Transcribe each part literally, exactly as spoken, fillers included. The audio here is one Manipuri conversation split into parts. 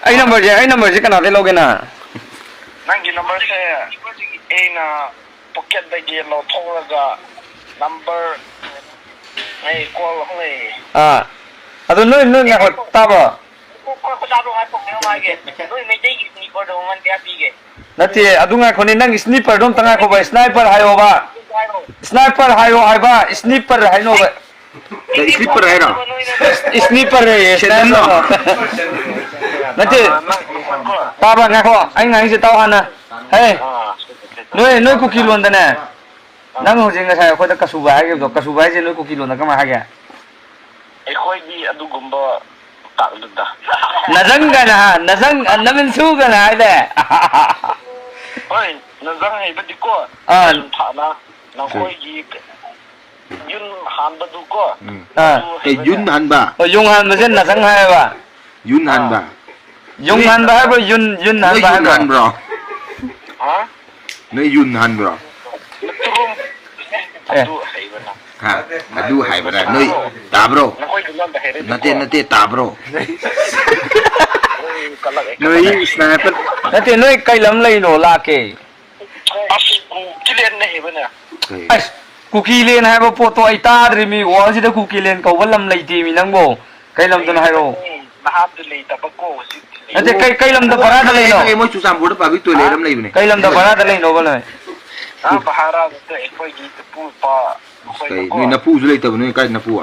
ꯑꯩ ꯅꯝꯕꯔꯁꯦ, ꯑꯩ ꯅꯝꯕꯔꯁꯦ ꯀꯅꯥꯗꯩ ꯂꯧꯒꯦ ꯅꯪ? ꯅꯪꯒꯤ ꯅꯝꯕꯔꯁꯦ ꯑꯩꯅ ꯄꯣꯀꯦꯠꯇꯒꯤ ꯂꯧꯊꯣꯛꯂꯒ ꯅꯝꯕꯔ, ꯑꯩ ꯀꯣꯜ ꯑꯍꯨꯝ ꯂꯩꯌꯦ꯫ ꯑꯥ, ꯑꯗꯨ ꯅꯣꯏ, ꯅꯣꯏ ꯉꯥꯏꯈꯣ, ꯇꯥꯕ꯭ꯔꯣ? ꯀꯣꯜ ꯈꯨꯇꯥꯗꯣ ꯉꯥꯏꯈꯣ, ꯀꯩꯅꯣꯝ ꯍꯥꯏꯒꯦ꯫ ꯅꯣꯏ ꯃꯩꯇꯩꯒꯤ ꯁ꯭ꯅꯤꯄꯔꯗꯣ ꯃꯃꯜ ꯀꯌꯥ ꯄꯤꯒꯦ? ꯅꯠꯇꯦ, ꯑꯗꯨ ꯉꯥꯏꯈꯣꯅꯦ, ꯅꯪ ꯁ꯭ꯅꯤꯄꯔꯗꯣ ꯑꯝꯇ ꯉꯥꯏꯈꯣꯕ, ꯁ꯭ꯅꯥꯏꯄꯔ ꯍꯥꯏꯌꯣꯕ꯫ ꯁ꯭ꯅꯥꯏꯄꯔ ꯍꯥꯏꯌꯣ ꯍꯥꯏꯕ, ꯁ꯭ꯅꯤꯄꯔ ꯍꯥꯏꯅꯣꯕ꯫ ꯀꯩ, ꯁ꯭ꯂꯤꯞꯄꯔ ꯍꯥꯏꯔꯣ? ꯏꯁ-, ꯏꯁꯅꯤꯄꯔ ꯍꯥꯏꯌꯦ, ꯁꯦꯟꯗꯜꯂꯣ? ꯁꯦꯟꯗꯜꯂꯣ꯫ ꯅꯠꯇꯦ꯫ ꯇꯥꯕ꯭ꯔꯥ? ꯉꯥꯏꯈꯣ, ꯑꯩ ꯉꯥꯡꯉꯤꯁꯦ ꯇꯥꯎ ꯍꯥꯟꯅ꯫ ꯍꯦ, ꯅꯣꯏ, ꯅꯣꯏ ꯀꯨꯀꯤ ꯂꯣꯟꯗꯅꯦ, ꯅꯪ ꯍꯧꯖꯤꯛ ꯉꯁꯥꯏ ꯑꯩꯈꯣꯏꯗ ꯀꯁꯨꯕ ꯍꯥꯏꯈꯤꯕꯗꯣ, ꯀꯁꯨꯕ ꯍꯥꯏꯁꯦ ꯅꯣꯏ ꯀꯨꯀꯤ ꯂꯣꯟꯗ ꯀꯃꯥꯏ ꯍꯥꯏꯒꯦ? ꯑꯩꯈꯣꯏꯗꯤ ꯑꯗꯨꯒꯨꯝꯕ ꯇꯥꯛꯂꯨꯗ꯫ ꯅꯖꯪ ꯀꯥꯏꯅ, ꯍꯥ? ꯅꯖꯪ, ꯅꯃꯤꯟꯁꯨ ꯀꯥꯏꯅ ꯍꯥꯏꯗꯥꯏ? ꯍꯣꯏ, ꯅꯖꯪ ꯍꯥꯏꯕꯗꯤꯀꯣ, ꯑꯥ꯫ ꯁꯨꯝ ꯊꯥꯅ, ꯅꯈꯣꯏꯒꯤ ꯌꯨꯟ ꯍꯥꯟꯕꯗꯨ ꯀꯣ꯫ ꯎꯝ꯫ ꯑꯥ꯫ ꯑꯗꯨ ꯀꯩ ꯍꯩꯕꯅꯦ꯫ ꯌꯨꯟ ꯍꯥꯟꯕ? ꯑꯣ, ꯌꯨꯡ ꯍꯥꯟꯕꯁꯦ ꯅꯖꯪ ꯍꯥꯏꯌꯦꯕ꯫ ꯌꯨꯟ ꯑꯥ꯫ ꯍꯥꯟꯕ? ꯌꯨꯡ ꯅꯣꯏ ꯍꯥꯟꯕ ꯍꯥꯏꯕ꯭ꯔꯣ? ꯌꯨꯟ, ꯌꯨꯟ ꯅꯣꯏ ꯍꯥꯟꯕ ꯌꯨꯟ ꯍꯥꯏꯕ꯭ꯔꯣ? ꯍꯥꯟꯕ꯭ꯔꯣ? ꯍꯥ? ꯅꯣꯏ ꯌꯨꯟ ꯍꯥꯟꯕ꯭ꯔꯣ? ꯅꯠꯇ꯭ꯔꯨꯝ꯫ ꯑꯦ꯫ ꯑꯗꯨ ꯍꯩꯕꯅ꯫ ꯍꯥ? ꯑꯗꯨ ꯍꯥꯏꯕ꯭ꯔꯥ? ꯅꯣꯏ ꯇꯥꯕ꯭ꯔꯣ? ꯅꯈꯣꯏꯒꯤ ꯂꯣꯟꯗ ꯍꯩꯔꯗꯤꯀꯣ꯫ ꯅꯠꯇꯦ, ꯅꯠꯇꯦ, ꯇꯥꯕ꯭ꯔꯣ? ꯅꯣꯏ ꯀꯜꯂꯛꯑꯦ, ꯅꯣꯏ ꯀꯜꯂꯛꯑꯦ꯫ ꯁ꯭ꯅꯥꯏꯄꯔ꯫ ꯅꯠꯇꯦ, ꯅꯣꯏ ꯀꯩ ꯂꯝ ꯂꯩꯅꯣ? ꯂꯥꯛꯀꯦ꯫ ꯑꯁ, ꯀꯨꯀꯤꯂꯦꯟꯅ ꯍꯦꯟꯕꯅꯦ꯫ ꯀꯩ? ꯑꯁ, ꯀꯨꯀꯤꯂꯦꯟ ꯍꯥꯏꯕ ꯄꯣꯠꯇꯣ ꯑꯩ ꯇꯥꯗ꯭ꯔꯤ ꯃꯤ꯫ ꯋꯥꯔꯜꯁꯤꯗ ꯀꯨꯀꯤꯂꯦꯟ ꯀꯧꯕ ꯂꯝ ꯂꯩꯇꯦ ꯃꯤ ꯅꯪꯕꯣ꯫ ꯀꯩ ꯂꯝꯗꯅꯣ ꯍꯥꯏꯔꯛꯑꯣ꯫ ꯂꯩꯇꯕꯅꯤ, ꯅꯍꯥꯟꯗꯤ ꯂꯩꯇꯕꯀꯣ, ꯍꯧꯖꯤꯛꯇꯤ ꯂꯩ꯫ ꯅꯠꯇꯦ, ꯀꯩ, ꯀꯩ ꯂꯝꯗ ꯑꯣ, ꯚꯔꯥꯗ ꯈꯪꯉꯦ, ꯂꯩꯅꯣ? ꯈꯪꯉꯦ, ꯃꯣꯏ ꯆꯨꯔꯆꯥꯟꯄꯨꯔꯗ public toilet ꯍꯥ? ꯑꯃ ꯂꯩꯕꯅꯦ꯫ ꯀꯩ ꯂꯝꯗ ꯚꯔꯥꯗ ꯂꯩꯅꯣꯕ ꯅꯣꯏ? ꯑꯥ, ꯚꯔꯥꯗ ꯑꯩꯈꯣꯏꯒꯤ ꯏꯄꯨ ꯏꯄꯥ ꯑꯁ, ꯀꯩ, ꯃꯈꯣꯏꯅꯀꯣ꯫ ꯅꯣꯏ ꯅꯄꯨꯁꯨ ꯂꯩꯇꯕ, ꯅꯣꯏ ꯀꯥꯏ ꯅꯄꯨ?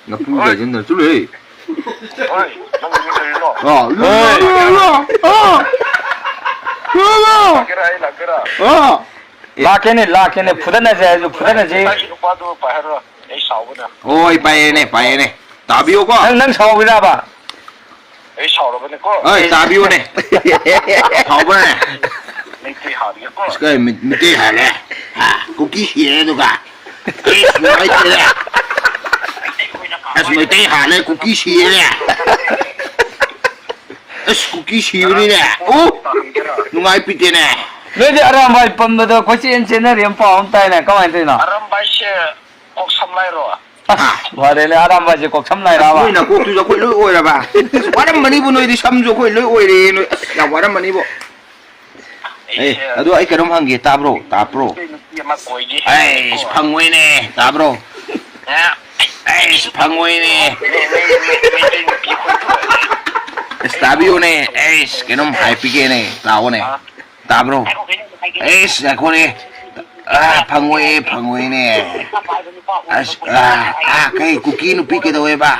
ꯅꯄꯨ ꯍꯣꯏ꯫ ꯀꯥꯏꯁꯦ ꯅꯠꯇ꯭ꯔꯣ? ꯍꯣꯏ, ꯅꯪ ꯃꯤ ꯀꯔꯤꯅꯣ? ꯑꯥ, ꯍꯣꯏ꯫ ꯂꯥꯛꯀꯦꯔꯥ, ꯑꯩ ꯂꯥꯛꯀꯦꯔꯥ? ꯑꯥ꯫ ꯑꯦ꯫ ꯂꯥꯛꯀꯦꯅꯦ, ꯂꯥꯛꯀꯦꯅꯦ, ꯐꯨꯗꯠꯅꯁꯦ ꯍꯥꯏꯁꯨ ꯐꯨꯗꯠꯅꯁꯦ꯫ ꯅꯪꯒꯤ ꯅꯨꯄꯥꯗꯨ ꯄꯥꯏꯍꯜꯂꯣ, ꯑꯩ ꯁꯥꯎꯕꯅ꯫ ꯍꯣꯏ, ꯄꯥꯏꯌꯦꯅꯦ, ꯄꯥꯏꯌꯦꯅꯦ꯫ ꯇꯥꯕꯤꯌꯨꯀꯣ꯫ ꯅꯪ, ꯅꯪ ꯁꯥꯎꯔꯤꯔꯕ? ꯑꯩ ꯁꯥꯎꯔꯕꯅꯤꯀꯣ꯫ ꯍꯣꯏ, ꯇꯥꯕꯤꯌꯨꯅꯦ꯫ ꯁꯥꯎꯕ꯭ꯔꯅꯦ? ꯃꯩꯇꯩ ꯍꯥꯠꯂꯦꯀꯣ꯫ ꯑꯁ, ꯀꯩ ꯃꯤ-, ꯃꯩꯇꯩ ꯍꯥꯠꯂꯦ? ꯍꯥ? ꯀꯨꯀꯤ ꯁꯤꯔꯦ ꯑꯗꯨꯒ? ꯑꯩ ꯅꯨꯡꯉꯥꯏꯇꯦꯗ꯫ ꯑꯁ, ꯃꯩꯇꯩ ꯍꯥꯠꯂꯦ, ꯀꯨꯀꯤ ꯁꯤꯔꯦ꯫ ꯑꯁ, ꯀꯨꯀꯤ ꯁꯤꯕꯅꯤꯅꯦ꯫ ꯑꯣ, ꯅꯨꯡꯉꯥꯏ ꯄꯤꯇꯦꯅꯦ꯫ ꯅꯣꯏꯗꯤ ꯑꯔꯥꯝꯕꯥꯏ ꯄꯟꯕꯗ ꯀꯣꯏꯆꯦꯟ ꯆꯦꯟꯅꯔꯤ ꯑꯃ ꯄꯥꯎ ꯑꯃ ꯇꯥꯏꯅꯦ, ꯀꯃꯥꯏꯅ ꯇꯧꯔꯤꯅꯣ? ꯑꯔꯥꯝꯕꯥꯏꯁꯦ ꯀꯣꯛ ꯁꯝ ꯂꯥꯏꯔꯣ? ꯑꯁ, ꯐꯔꯦꯅꯦ, ꯑꯔꯥꯝꯕꯥꯏꯁꯦ ꯀꯣꯛ ꯁꯝ ꯅꯥꯏꯔꯛꯑꯕ꯫ ꯅꯣꯏ ꯅꯀꯣꯛꯇꯨꯁꯨ ꯑꯩꯈꯣꯏ ꯂꯣꯏ ꯑꯣꯏꯔꯕ꯫ ꯑꯁ, ꯋꯥꯔꯝꯃꯅꯤꯕꯣ, ꯅꯣꯏꯗꯤ ꯁꯝꯁꯨ ꯑꯩꯈꯣꯏ ꯂꯣꯏ ꯑꯣꯏꯔꯦ꯫ ꯅꯣꯏ ꯑꯁ, ꯌꯥꯝ ꯋꯥꯔꯝꯃꯅꯤꯕꯣ꯫ ꯑꯦ, ꯑꯗꯨ ꯑꯩ ꯀꯩꯅꯣꯝ ꯍꯪꯒꯦ, ꯇꯥꯕ꯭ꯔꯣ? ꯇꯥꯕ꯭ꯔꯣ? ꯅꯨꯄꯤ ꯑꯃ ꯀꯣꯏꯒꯦ꯫ ꯑꯩꯁ, ꯐꯪꯉꯣꯏꯅꯦ, ꯇꯥꯕ꯭ꯔꯣ? ꯑ, ꯑꯩꯁ, ꯐꯪꯉꯣꯏꯅꯦ꯫ ꯃꯩꯇꯩ ꯅꯨꯄꯤ ꯀꯣꯏꯕ ꯑꯣꯏꯔꯗꯤ꯫ ꯑꯁ, ꯇꯥꯕꯤꯌꯨꯅꯦ, ꯑꯩꯁ, ꯀꯩꯅꯣꯝ ꯍꯥꯏꯄꯤꯒꯦꯅꯦ, ꯇꯥꯎꯑꯣꯅꯦ꯫ ꯑ? ꯇꯥꯕ꯭ꯔꯣ? ꯉꯥꯏꯈꯣ, ꯀꯩꯅꯣ ꯉꯁꯥꯏꯒꯤ ꯑꯩꯁ, ꯉꯥꯏꯈꯣꯅꯦ꯫ ꯑꯥ, ꯐꯪꯉꯣꯏꯌꯦ, ꯐꯪꯉꯣꯏꯅꯦ꯫ ꯄꯩꯁꯥ ꯄꯥꯏꯕ ꯅꯨꯄꯥ ꯑꯁ, ꯑꯣꯏꯔꯒ ꯑꯥ, ꯑꯥ, ꯀꯩ, ꯀꯨꯀꯤ ꯅꯨꯄꯤ ꯀꯩꯗꯧꯋꯦꯕ?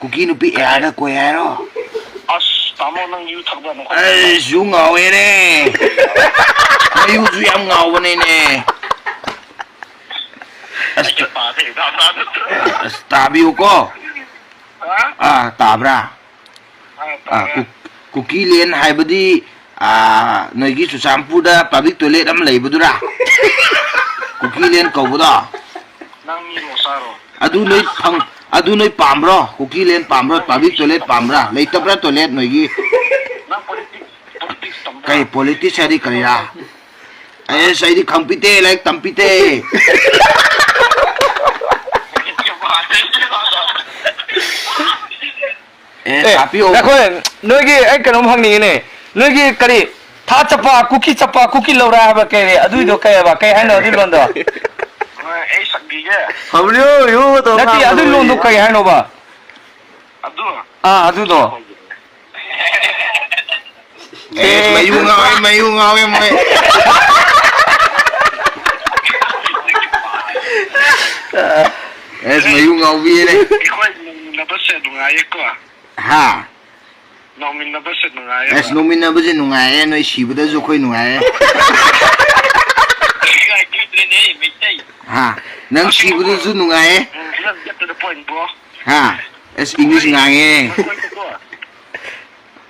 ꯀꯨꯀꯤ ꯅꯨꯄꯤ ꯑꯦꯌꯥꯔꯗ ꯀꯣꯏ ꯍꯥꯏꯔꯣ? ꯑꯁ, ꯇꯥꯃꯣ, ꯅꯪ ꯌꯨ ꯊꯛꯄ꯭ꯔꯥ? ꯑꯩ ꯌꯨ ꯉꯥꯎꯋꯦꯅꯦ꯫ ꯃꯌꯨꯁꯨ ꯌꯥꯝ ꯉꯥꯎꯕꯅꯤꯅꯦ꯫ ꯑꯁ, ꯑꯩꯒꯤ ꯄꯥꯁꯦ ꯍꯤꯗꯥꯛ ꯆꯥꯗ-, ꯑꯁ, ꯇꯥꯕꯤꯌꯨꯀꯣ꯫ ꯍꯥ? ꯑꯥ, ꯇꯥꯕ꯭ꯔꯥ? ꯑꯥ, ꯑꯥ, ꯇꯥꯔꯦ꯫ ꯀꯨ-, ꯀꯨꯀꯤꯂꯦꯟ ꯍꯥꯏꯕꯗꯤ, ꯑꯥ, ꯅꯣꯏꯒꯤ ꯆꯨꯔꯆꯥꯟꯄꯨꯔꯗ ꯄꯕ꯭ꯂꯤꯛ ꯇꯣꯏꯂꯦꯠ ꯑꯃ ꯂꯩꯕꯗꯨꯔꯥ? ꯀꯨꯀꯤꯂꯦꯟ ꯀꯧꯕꯗꯣ? ꯅꯪ ꯃꯤꯔꯣ ꯁꯥꯔꯣ? ꯑꯗꯨ ꯅꯣꯏ ꯐꯪ-, ꯑꯗꯨ ꯅꯣꯏ ꯄꯥꯝꯕ꯭ꯔꯣ? ꯀꯨꯀꯤꯂꯦꯟ ꯄꯥꯝꯕ꯭ꯔꯣ? ꯄꯕ꯭ꯂꯤꯛ ꯇꯣꯏꯂꯦꯠ ꯄꯥꯝꯕ꯭ꯔꯥ? ꯂꯩꯇꯕ꯭ꯔꯥ ꯇꯣꯏꯂꯦꯠ ꯅꯣꯏꯒꯤ? ꯅꯪ ꯄꯣꯂꯤꯇꯤꯛꯁ, ꯄꯣꯂꯤꯇꯤꯛꯁ ꯇꯝꯕ꯭ꯔꯥ? ꯀꯩ ꯄꯣꯂꯤꯇꯤꯛꯁ ꯍꯥꯏꯗꯤ ꯀꯔꯤꯔꯥ? ꯑꯩꯁ, ꯑꯩꯗꯤ ꯈꯪꯄꯤꯇꯦ, ꯂꯥꯏꯔꯤꯛ ꯇꯝꯄꯤꯇꯦ꯫ ꯑꯦ, ꯑꯦ, ꯇꯥꯛꯄꯤꯌꯣ꯫ ꯉꯥꯏꯈꯣ, ꯅꯣꯏꯒꯤ ꯑꯩ ꯀꯩꯅꯣꯝ ꯍꯪꯅꯤꯡꯉꯤꯅꯦ꯫ ꯅꯣꯏꯒꯤ ꯀꯔꯤ, ꯊꯥ ꯆꯞꯄ, ꯀꯨꯀꯤ ꯆꯞꯄ, ꯀꯨꯀꯤ ꯂꯧꯔꯥ ꯍꯥꯏꯕ ꯀꯩ, ꯑꯗꯨꯏꯗꯣ ꯀꯩ ꯍꯥꯏꯕ? ꯀꯩ ꯍꯥꯏꯅꯣ ꯑꯗꯨꯏ ꯂꯣꯟꯗꯣ? ꯍꯣꯏ, ꯑꯩ ꯁꯛꯕꯤꯒꯦ꯫ ꯍꯕ꯭ꯔꯤꯌꯣ, ꯌꯣ ꯇꯧꯔ ꯅꯠꯇꯦ, ꯑꯗꯨꯏ ꯉꯥꯡꯕꯗꯣ ꯂꯣꯟꯗꯣ ꯂꯣꯏꯔꯦ꯫ ꯀꯩ ꯍꯥꯏꯅꯣꯕ? ꯑꯗꯨ? ꯑꯥ, ꯑꯗꯨꯗꯣ꯫ ꯑꯦ, ꯃꯌꯨ ꯉꯥꯎꯋꯦ, ꯃꯌꯨ ꯉꯥꯎꯋꯦ ꯃꯣꯏ꯫ ꯑꯦꯁ, ꯃꯌꯨ ꯉꯥꯎꯕꯤꯔꯦ꯫ ꯑꯩꯈꯣꯏ ꯅꯣꯡꯃꯤꯟꯅꯕꯁꯦ ꯅꯨꯡꯉꯥꯏꯌꯦꯀꯣ꯫ ꯍꯥ? ꯅꯣꯡꯃꯤꯟꯅꯕꯁꯦ ꯅꯨꯡꯉꯥꯏꯌꯦꯕ꯫ ꯑꯦꯁ, ꯅꯣꯡꯃꯤꯟꯅꯕꯁꯦ ꯅꯨꯡꯉꯥꯏꯌꯦ, ꯅꯣꯏ ꯁꯤꯕꯗꯁꯨ ꯑꯩꯈꯣꯏ ꯅꯨꯡꯉꯥꯏꯌꯦ꯫ ꯅꯨꯡꯉꯥꯏꯈꯤꯗ꯭ꯔꯦꯅꯦ, ꯃꯩꯇꯩ꯫ ꯍꯥ? ꯅꯪ ꯁꯤꯕꯗꯁꯨ ꯅꯨꯡꯉꯥꯏꯌꯦ꯫ ꯎꯝ, let's get to the point, bro꯫ ꯍꯥ? ꯑꯦꯁ, ꯏꯪꯂꯤꯁ ꯉꯥꯡꯉꯦ꯫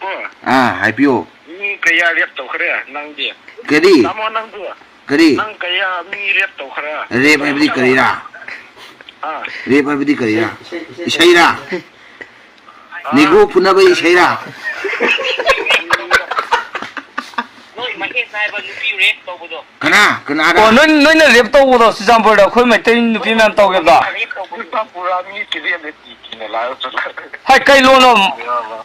ꯀꯣ꯫ ꯑꯥ, ꯍꯥꯏꯕꯤꯌꯣ꯫ ꯃꯤ ꯀꯌꯥ rape ꯇꯧꯈ꯭ꯔꯦ ꯅꯪꯗꯤ? ꯀꯔꯤ? ꯇꯥꯃꯣ, ꯅꯪꯗꯨ? ꯀꯔꯤ? ꯅꯪ ꯀꯌꯥ ꯃꯤ rape ꯇꯧꯈ꯭ꯔꯦ? Rape ꯍꯥꯏꯕꯗꯤ ꯀꯔꯤꯔꯥ? ꯑꯥ꯫ Rape ꯍꯥꯏꯕꯗꯤ ꯀꯔꯤꯔꯥ? ꯏꯁꯩꯔꯥ? ꯑꯥ꯫ Negro ꯐꯨꯅꯕ ꯏꯁꯩꯔꯥ? ꯅꯣꯏ ꯃꯍꯦꯁꯅ ꯍꯥꯏꯕ ꯅꯨꯄꯤ ꯔꯦꯞ ꯇꯧꯕꯗꯣ꯫ ꯀꯅꯥ? ꯀꯅꯥꯔ? ꯑꯣ, ꯅꯣꯏ, ꯅꯣꯏꯅ ꯔꯦꯞ ꯇꯧꯕꯗꯣ ꯆꯨꯔꯆꯥꯟꯄꯨꯔꯗ ꯑꯩꯈꯣꯏ ꯃꯩꯇꯩ ꯅꯨꯄꯤ ꯃꯌꯥꯝ ꯇꯧꯈꯤꯕꯗꯣ? ꯔꯦꯞ ꯇꯧꯕꯗꯣ ꯆꯨꯔꯆꯥꯟꯄꯨꯔ ꯃꯤ ꯀꯦꯖꯤ ꯑꯃꯗ ꯇꯤꯀꯤꯅ ꯂꯥꯛꯑꯒ ꯆꯠꯂꯒ꯫ ꯍꯥꯏ, ꯀꯩ ꯂꯣꯟꯅꯣ?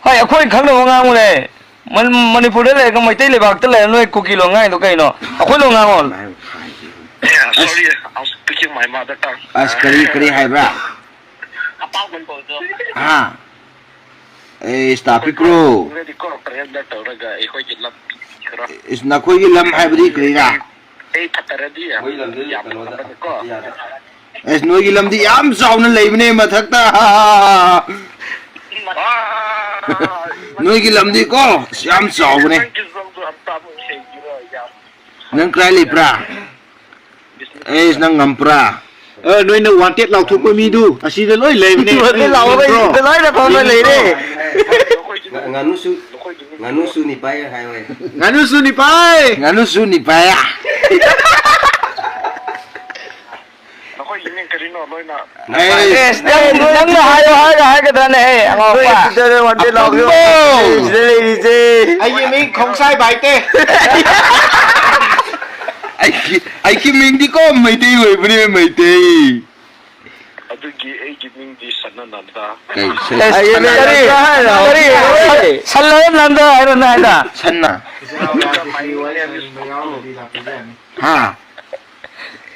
ꯍꯥꯏ, ꯑꯩꯈꯣꯏ ꯈꯪꯗꯕ ꯉꯥꯡꯉꯨꯅꯦ꯫ ꯃꯟ-, ꯃꯅꯤꯄꯨꯔꯗ ꯂꯩꯔꯒ ꯃꯩꯇꯩ ꯂꯩꯕꯥꯛꯇ ꯂꯩꯔ ꯅꯣꯏ ꯀꯨꯀꯤ ꯂꯣꯟ ꯉꯥꯡꯉꯤꯗꯣ ꯀꯩꯅꯣ? ꯑꯩꯈꯣꯏ ꯂꯣꯟ ꯉꯥꯡꯉꯣ꯫ Sorry, I was speaking my mother tongue. ꯑꯁ, ꯀꯔꯤ, ꯀꯔꯤ ꯍꯥꯏꯕ꯭ꯔꯥ? ꯑꯄꯥꯎ ꯀꯣꯟ ꯀꯣꯟꯗꯣ꯫ ꯍꯥ? ꯑꯦ, ꯏꯁ ꯇꯥꯄꯤꯀ꯭ꯔꯣ꯫ ꯀꯣ, ꯐ꯭ꯔꯦꯟꯗ ꯇꯧꯔꯒ ꯑꯩꯈꯣꯏꯒꯤ ꯂꯝꯕꯤ ꯈꯔ꯫ ꯏꯁ, ꯅꯈꯣꯏꯒꯤ ꯂꯝ ꯍꯥꯏꯕꯗꯤ ꯀꯔꯤꯔꯥ? ꯑꯩ ꯐꯠꯇꯔꯗꯤ ꯌꯥꯝ ꯃꯣꯏ ꯂꯝꯗꯤ ꯀꯩꯅꯣꯗ ꯐꯠꯇꯕꯅꯤꯀꯣ꯫ ꯑꯇꯤꯌꯥꯗ꯫ ꯑꯦꯁ, ꯅꯣꯏꯒꯤ ꯂꯝꯗꯤ ꯌꯥꯝ ꯆꯥꯎꯅ ꯂꯩꯕꯅꯦ ꯃꯊꯛꯇ꯫ ꯅꯣꯏꯒꯤ ꯂꯝꯗꯤ ꯀꯣ, ꯑꯁ, ꯌꯥꯝ ꯆꯥꯎꯕꯅꯦ꯫ ꯅꯪꯒꯤ ꯂꯝꯗꯣ ꯑꯝꯇ ꯑꯃꯨꯛ ꯍꯦꯟꯕꯤꯔꯣ, ꯌꯥꯝ ꯅꯪ ꯀꯗꯥꯏ ꯂꯩꯕ꯭ꯔꯥ? ꯑꯦꯁ, ꯅꯪ ꯉꯝꯄ꯭ꯔꯥ? ꯑ, ꯅꯣꯏꯅ wanted ꯂꯥꯎꯊꯣꯛꯄ ꯃꯤꯗꯨ ꯑꯁꯤꯗ ꯂꯣꯏ ꯂꯩꯕꯅꯦ꯫ Wanted ꯂꯥꯎꯕ ꯈꯪꯕ꯭ꯔꯣ? ꯁꯤꯗ ꯂꯣꯏꯅ ꯐꯝꯃ ꯂꯩꯔꯦ꯫ ꯉꯥ-, ꯉꯥꯅꯨꯁꯨ, ꯉꯥꯅꯨꯁꯨ ꯅꯤꯄꯥꯏ ꯍꯥꯏꯌꯣ꯫ ꯉꯥꯅꯨꯁꯨ ꯅꯤꯄꯥꯏ꯫ ꯉꯥꯅꯨꯁꯨ ꯅꯤꯄꯥꯏ꯫ ꯅꯈꯣꯏꯒꯤ ꯃꯤꯡ ꯀꯔꯤꯅꯣ ꯂꯣꯏꯅ? ꯑꯦꯁ, ꯅꯪ, ꯅꯪꯅ ꯍꯥꯏꯌꯣ ꯍꯥꯏꯔꯒ ꯍꯥꯏꯒꯗ꯭ꯔꯥꯅꯦ, ꯍꯦ, ꯑꯉꯥꯎꯕ? ꯅꯣꯏ ꯁꯤꯗ wanted ꯂꯥꯎꯕ ꯑꯄꯪꯕꯣ! ꯁꯤꯗ ꯂꯩꯔꯤꯁꯦ꯫ ꯑꯩꯒꯤ ꯃꯤꯡ ꯈꯣꯡꯁꯥꯏ ꯚꯥꯏꯇꯦ꯫ ꯑꯩꯒꯤ, ꯑꯩꯒꯤ ꯃꯤꯡꯗꯤꯀꯣ ꯃꯩꯇꯩ ꯑꯣꯏꯕꯅꯦ, ꯃꯩꯇꯩ꯫ ꯑꯗꯨꯒꯤ ꯑꯩꯒꯤ ꯃꯤꯡꯗꯤ ꯁꯅꯥꯅꯟꯗ꯫ ꯀꯩ, ꯁ-, ꯑꯩꯒꯤ ꯃꯤꯡ ꯁꯅꯥ-, ꯀꯔꯤ? ꯀꯔꯤ? ꯁꯜꯂ ꯅꯟꯗ ꯍꯥꯏꯔꯣ ꯅꯪ ꯍꯥꯏꯗ? ꯁꯟꯅ꯫ My nickname is ꯍꯥ?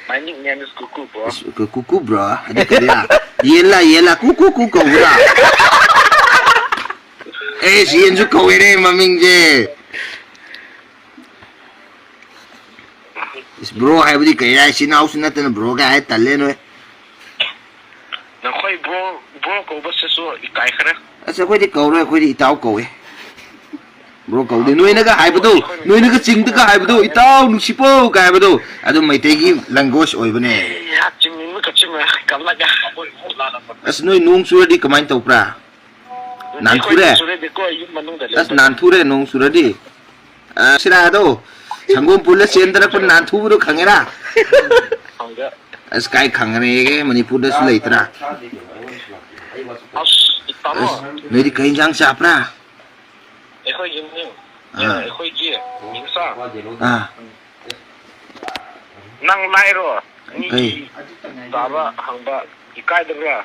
My nickname is Kuku, bro. ꯑꯁ, ꯀꯨ-, ꯀꯨꯀꯨ, bro꯫ ꯑꯗꯨ ꯀꯔꯤꯔꯥ? ꯌꯦꯟꯂꯥ, ꯌꯦꯟꯂꯥ, ꯀꯨ, ꯀꯨ, ꯀꯨ ꯀꯧꯕ꯭ꯔꯥ? ꯑꯦꯁ, ꯌꯦꯟꯁꯨ ꯀꯧꯋꯦꯅꯦ ꯃꯃꯤꯡꯁꯦ꯫ ꯏꯁ, bro ꯍꯥꯏꯕꯗꯤ ꯀꯔꯤꯔꯥ? ꯏꯆꯤꯟ ꯏꯅꯥꯎꯁꯨ ꯅꯠꯇꯅ bro ꯒꯥꯏ ꯍꯥꯏ ꯇꯜꯂꯦ ꯅꯣꯏ꯫ ꯅꯈꯣꯏ bro, bro ꯀꯧꯕꯁꯤꯁꯨ ꯏꯀꯥꯏꯈ꯭ꯔꯦ꯫ ꯑꯁ, ꯑꯩꯈꯣꯏꯗꯤ ꯀꯧꯔꯣꯏ, ꯑꯩꯈꯣꯏꯗꯤ ꯏꯇꯥꯎ ꯀꯧꯋꯦ꯫ Bro ꯀꯧꯗꯦ꯫ ꯅꯣꯏꯅꯒ ꯍꯥꯏꯕꯗꯣ, ꯅꯣꯏꯅꯒ ꯆꯤꯡꯗꯒ ꯍꯥꯏꯕꯗꯣ, "ꯏꯇꯥꯎ ꯅꯨꯡꯁꯤꯄꯧ" ꯀꯥꯏ ꯍꯥꯏꯕꯗꯣ, ꯑꯗꯨ ꯃꯩꯇꯩꯒꯤ language ꯑꯣꯏꯕꯅꯦ꯫ ꯑꯦ, ꯆꯤꯡꯅꯤꯡꯕ ꯀꯛꯆꯤꯡ ꯀꯜꯂꯒ꯫ ꯑꯁ, ꯅꯣꯏ ꯅꯣꯡ ꯆꯨꯔꯗꯤ ꯀꯃꯥꯏꯅ ꯇꯧꯕ꯭ꯔꯥ? ꯅꯥꯟꯊꯨꯔꯦ? ꯑꯩꯈꯣꯏꯗꯤ ꯆꯨꯔꯗꯤꯀꯣ, ꯌꯨꯝ ꯃꯅꯨꯡꯗ ꯑꯁ, ꯂꯩꯕ꯫ ꯅꯥꯟꯊꯨꯔꯦ ꯅꯣꯡ ꯆꯨꯔꯗꯤ꯫ ꯑ, ꯁꯤꯔꯥꯗꯣ, ꯁꯪꯒꯣꯝ ꯄꯨꯜꯂ ꯆꯦꯟꯗꯔꯛꯄ ꯅꯥꯟꯊꯨꯕꯗꯣ ꯈꯪꯉꯦꯔꯥ? ꯈꯪꯗꯦ꯫ ꯑꯁ, ꯀꯥꯏ ꯈꯪꯉꯔꯦꯒꯦ? ꯃꯅꯤꯄꯨꯔꯗꯁꯨ ꯂꯩꯇ꯭ꯔꯥ? ꯑꯁ, ꯏꯇꯥꯃꯣ꯫ ꯑꯁ, ꯅꯣꯏꯗꯤ ꯀꯩ ꯏꯟꯖꯥꯡ ꯆꯥꯕ꯭ꯔꯥ? ꯑꯩꯈꯣꯏꯒꯤ ꯃꯤꯡ ꯑꯥ꯫ ꯑꯩꯈꯣꯏꯒꯤ ꯃꯤꯡꯆꯥ꯫ ꯑꯥ꯫ ꯅꯪ ꯂꯥꯏꯔꯣ? ꯃꯤꯒꯤ ꯀꯩ? ꯇꯥꯕ ꯍꯪꯕ ꯏꯀꯥꯏꯗꯕ꯭ꯔꯥ?